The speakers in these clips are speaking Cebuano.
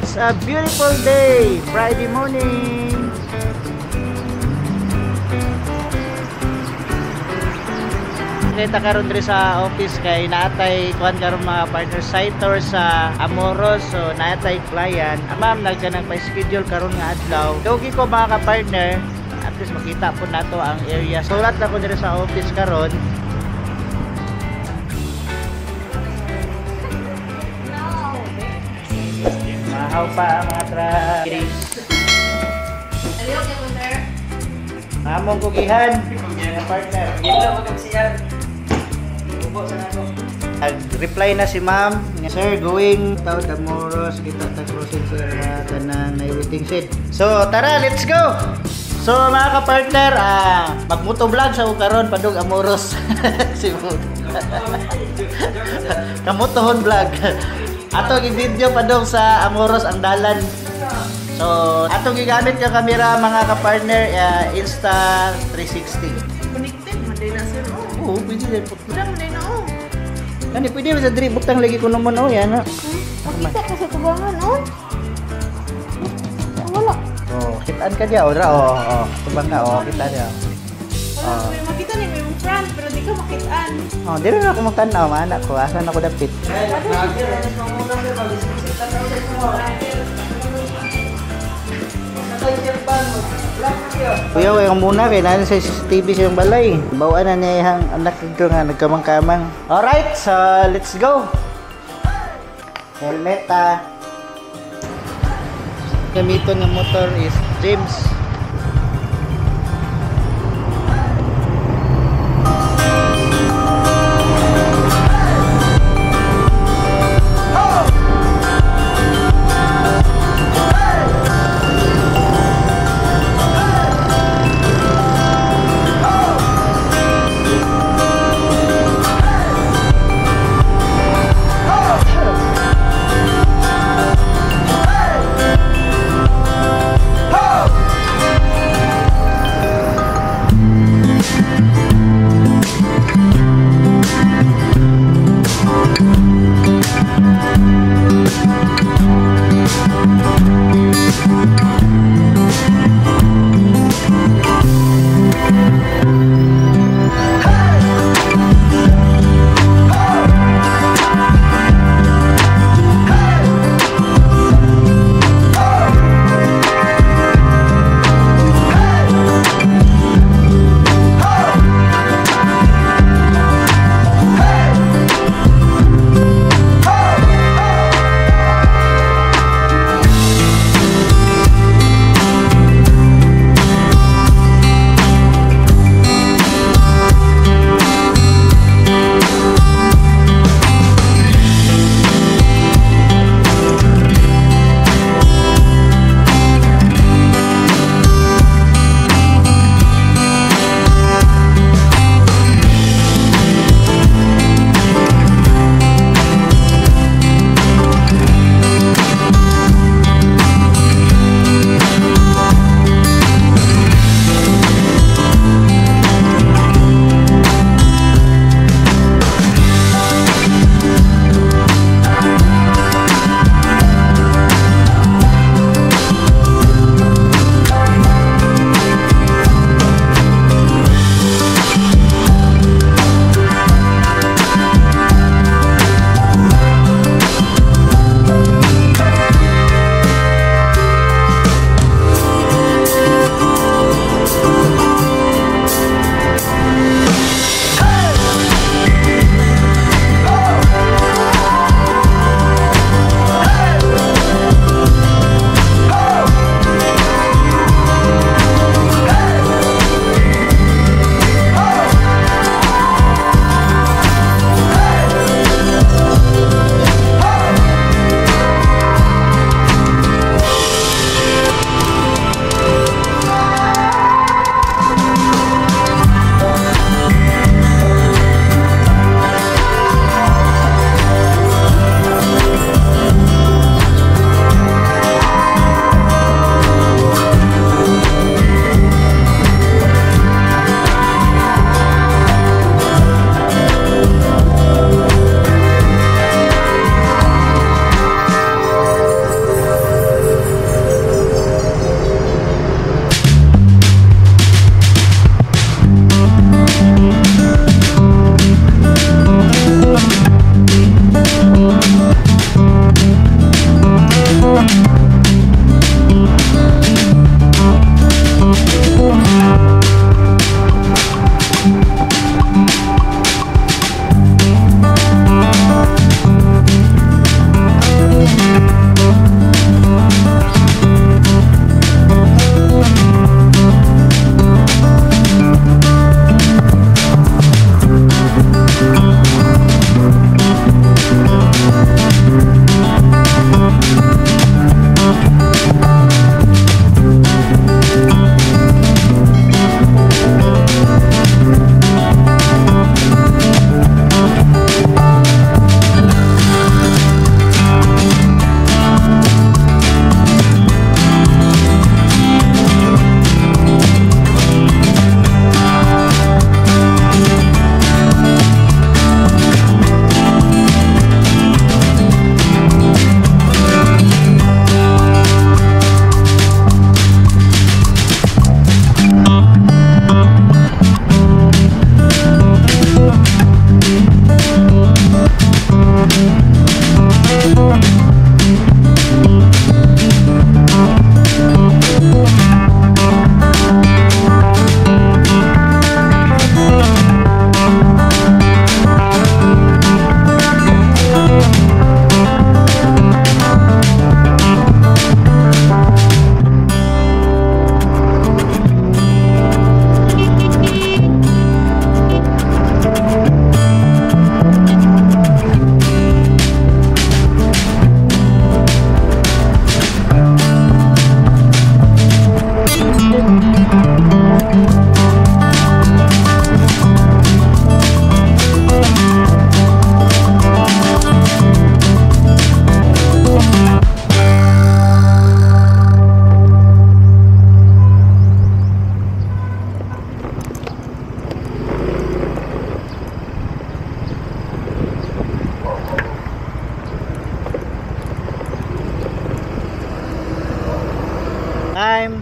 It's a beautiful day, Friday morning. Kita karon diri sa office kay naatay kuan karon, mga partner, site tour sa Amoros. So naatay client. Ah, ma'am, nagkanang pa-schedule karon nga adlaw. Dugi ko, mga ka-partner, at least makita po nato ang area. Sulat na ko diri sa office karon. Mahaw pa ang mga tra-. Aliyok yung sir. Among kugihan, mga partner. Nag-reply na si ma'am, nga, "Sir, going to Amoros, kita ta crossing, sir, mga kanang na waiting shed." So, tara, let's go! So, mga ka-partner, magmoto vlog sa karon padung Amoros. Si Kamotohon vlog. Ato gi-video padung sa Amoros ang dalan. So, atong gigamit nga kamera, mga ka-partner, Insta 360. Connected man din na, sir. Oh. Oo, pwede din po. Wala man din na oh. Kani pwede ba sa diri butang lagi kuno mo no yan. No? Makita ko sa tubangan oh. Ah, wala. Oh, kitaan ka diya, ora oh. Tubang ka, oh, kita diya. Wala. Ah. May makita ni may front pero di ka makitaan. Oh, diri na ako magtan-aw, anak ko, asa na ko dapit. Kuya, kay muna kay naan sa CCTV sa iyong balay. Bawaan na niya iyang anak dito nga nagkamang-kamang. Alright, so let's go. Helmet ah. Gamiton nga motor is James.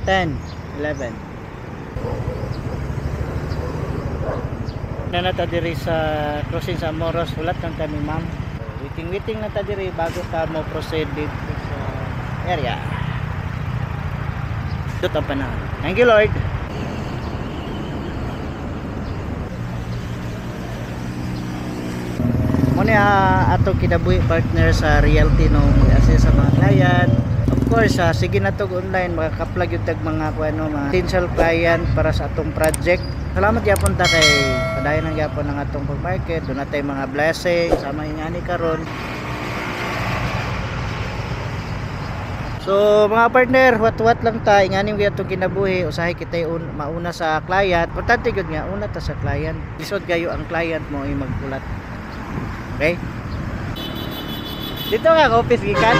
10, 11. Na nata diri sa crossing sa Amoros, hulat lang kami, ma'am. Waiting waiting na ta diri bago ta mo proceed dito sa area. Dito ang panahon. Thank you, Lord. Muna ato kinabuhi, partner, sa realty no, mag-assist sa mga client. Of course, sige na tog online makaka-plug yung tag mga kuano, mga potential client para sa atong project. Salamat gyapon ta kay padayon ang gyapon ang atong pag-market. Doon natay mga blessing sama ingani karon. So mga partner, wat-wat lang ta ingani gyud atong kinabuhi, usahay kitay mauna sa client. Importante gyud nga una ta sa client. Lisod kayo ang client mo ay magkulat. Okay? Dito nga ang office gikan.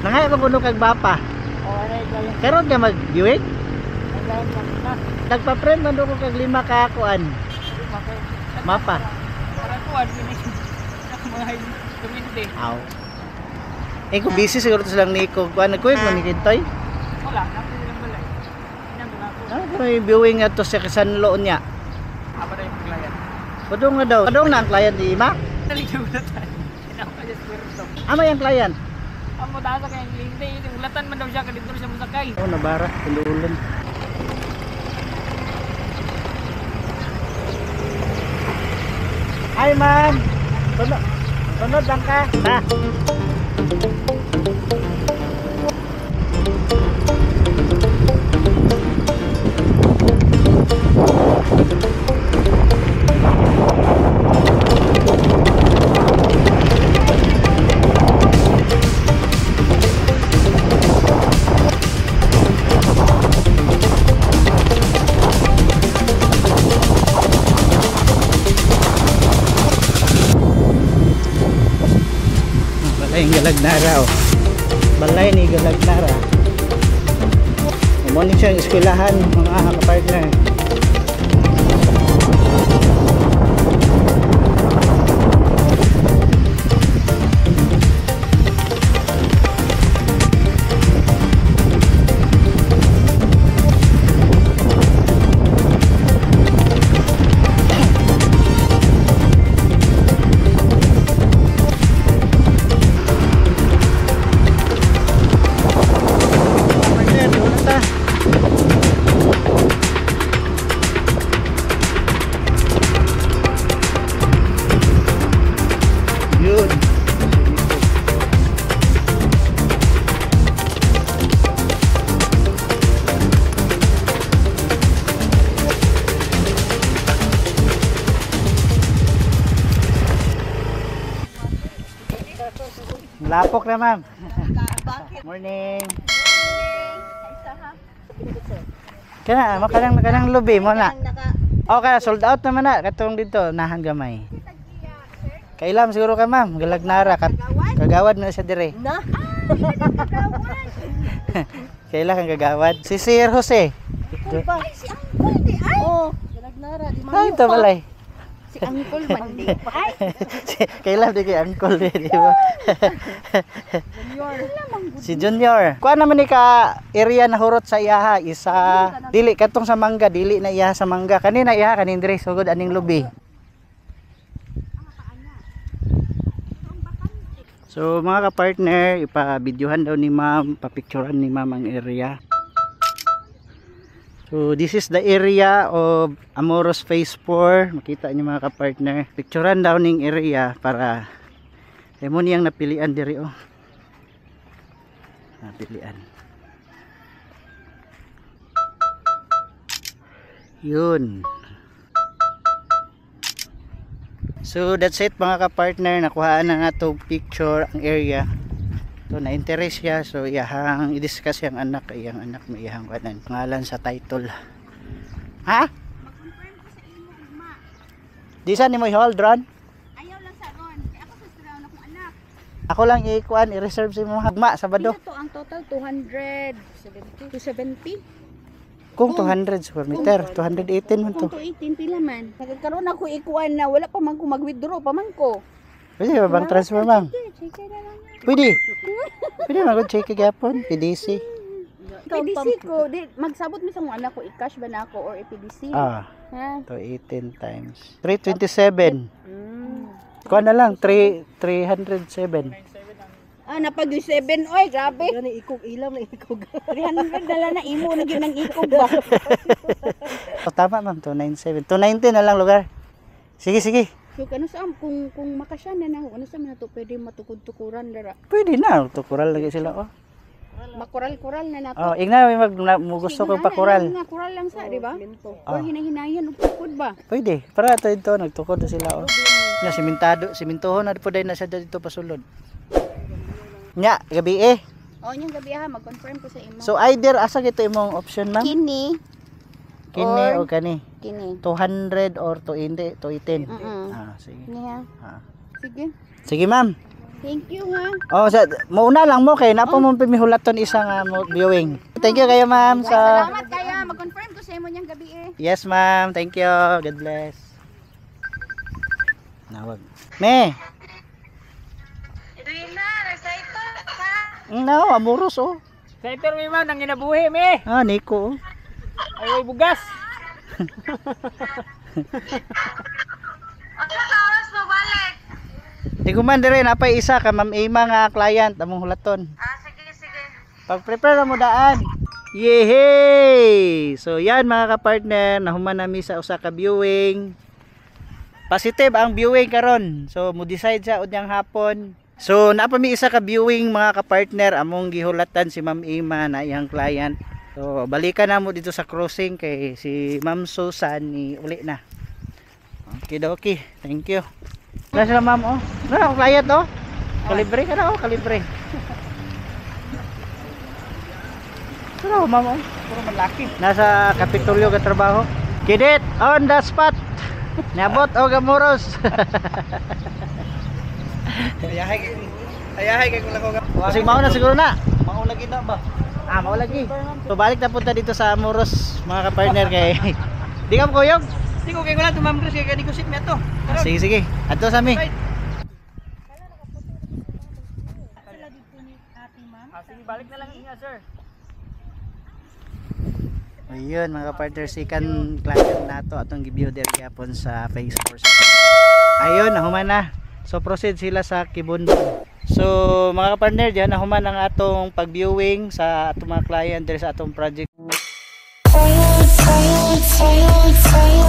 Nangay man kuno kag bapa. Oh, ano yung client? Karon ka mag-viewing? May client lang na. Nagpa-print man do ko kag lima ka kuan. Mapa. Para kuan gini. Mga kuminte. Aw. Eh kung busy siguro to silang Nico. Kuan nagkuwit mo ni Kintoy. Wala, napo silang balay. Inang ko ako. Ah, may viewing ato sa Sanlo niya. Apa na yung client? Padung na daw. Padung na ang client ni Ima. Taligyan mo na tayo. Inang ko sa swerte. Ama yung client. Ang mo taas kay kliyente, ulatan man daw siya kadito siya mosakay. Oh, nabara, tululan. Hi, ma'am. Sunod, sunod lang ka. Ha? Balay ng Galagnara, oh. Balay ni Galagnara. Morning siya ang eskwelahan, mga kapartner. Partner, doon na ta. Yun. Lapok na, ma'am. Morning. Kana, makanang kanang lubi mo na. Okay, sold out naman na katong dito nahan gamay. Kailam siguro ka, ma'am, Galagnara kat kagawad na siya dire. Na? Kaila kang kagawad? Si Sir Jose. Ay, si Uncle di ay. Oh, Galagnara di Ay, ito balay. Si Uncle man di. Ay, Kailan di kay uncle eh, di ba? Junior. Si Junior. Kuha naman ni ka area na hurot sa iyaha isa dili katong sa mangga, dili na iyaha sa mangga. Kanina iyaha kanin dire sugod aning lubi. So mga ka-partner, ipa-videohan daw ni ma'am, pa-picturean ni ma'am ang area. So this is the area of Amoros Phase 4. Makita niyo, mga ka-partner. Picturean daw ning area para mo niyang napilian diri, oh. Napilian. Yun. So that's it, mga ka-partner, nakuhaan na nato picture ang area. So na-interest siya, so iyahang i-discuss yung anak, iyang anak may iyahang kanan pangalan sa title. Ha? Mag-confirm ko sa imo ugma. Di sa nimo i-hold ron? Ayaw lang sa ron. Kay ako sa siraon akong anak. Ako lang i-kuan, i-reserve sa imong hagma Sabado. Pila to ang total? 270. 270? Kung 200 square meter, 218 man to. Kung 218 pila man. Nagkaroon ako ikuan na wala pa man ko mag-withdraw pa man ko. Pwede ba bang transfer, ma'am? Sige, check na lang. Pwede. Pwede man check gyapon, PDC. PDC ko, di magsabot mi sa mga anak ko i-cash ba na ako or i-PDC. Ah, Ha? 218 times 327. Kuha na lang 3 307. Ah, napag 7 oy, grabe. Gani ikog ilam na ikog. 300 na lang na imo na gyud ang ikog ba. Oh, tama ma'am, 297. 290 na lang lugar. Sige, sige. So kano sa kung makasya na na ano sa man to pwede matukod-tukuran dara. Pwede na, tukural lagi sila oh. Makural-kural na nato. Oh, ingna may mag na, mo gusto kong pakural. Nga kural lang sa, di ba? Ah. Or hinahinayan og tukod ba? Pwede. Para ito ito nagtukod na sila oh. Na simentado, simentohon na po dahil na siya dito pasulod. Nya, gabi eh. Oh, niyang gabi ha, mag-confirm ko sa imo. So either asa gito imong option ma'am? Kini, Kini or- o kani? kini. 200 or 220, 218. Mm. Ah, sige. Niya. Ah. Sige. Sige ma'am. Thank you ha. Oh, sa mauna lang mo kay napa mo pimihulaton isa nga mo viewing. Thank you kayo ma'am sa Salamat kaya mag-confirm ko sa imo niyang gabi eh. Yes ma'am, thank you. God bless. Nawag. Me. No, amuros oh. Sa mi ma'am, nang ginabuhi mi. Ah, Nico. Oh. Ay way bugas. Di ko man dire napay isa ka Ma'am Ima nga client among hulaton. Ah, sige sige. Pag-prepare mo daan. Yehey! So yan mga kapartner, nahuman nami sa usa ka viewing. Positive ang viewing karon. So mo decide siya unyang hapon. So naa pa mi isa ka viewing mga kapartner among gihulatan si Ma'am Ima na iyang client. So balikan na mo dito sa crossing kay si Ma'am Susan ni uli na. Okay dokie. Thank you. Na sila ma'am oh. Na ako client oh. Kalibre ka na oh, kalibre. Sino ma'am oh? Puro malaki. Nasa Kapitolyo ka trabaho. Kidit on the spot. Nabot og amoros. Ayahay kay ayahay kay kung ko. Kasi mao na siguro na. Mao lagi na ba? Ah, mao lagi. So balik na punta dito sa Amoros mga kapartner kay. Di ka mo kuyog? Di ko kay wala to ma'am Chris kay gani ko sit mi ato. Ah, sige sige. Adto sa mi. Ah, sige, balik na lang inga sir. Ayun mga kapartner, second client nato atong gi-view diri gyapon sa Phase 4. Ayun, nahuman na. So proceed sila sa Kibunbon. So mga kapartner, diyan nahuman ang atong pag-viewing sa atong mga client diri sa atong project. Say, say, say, say.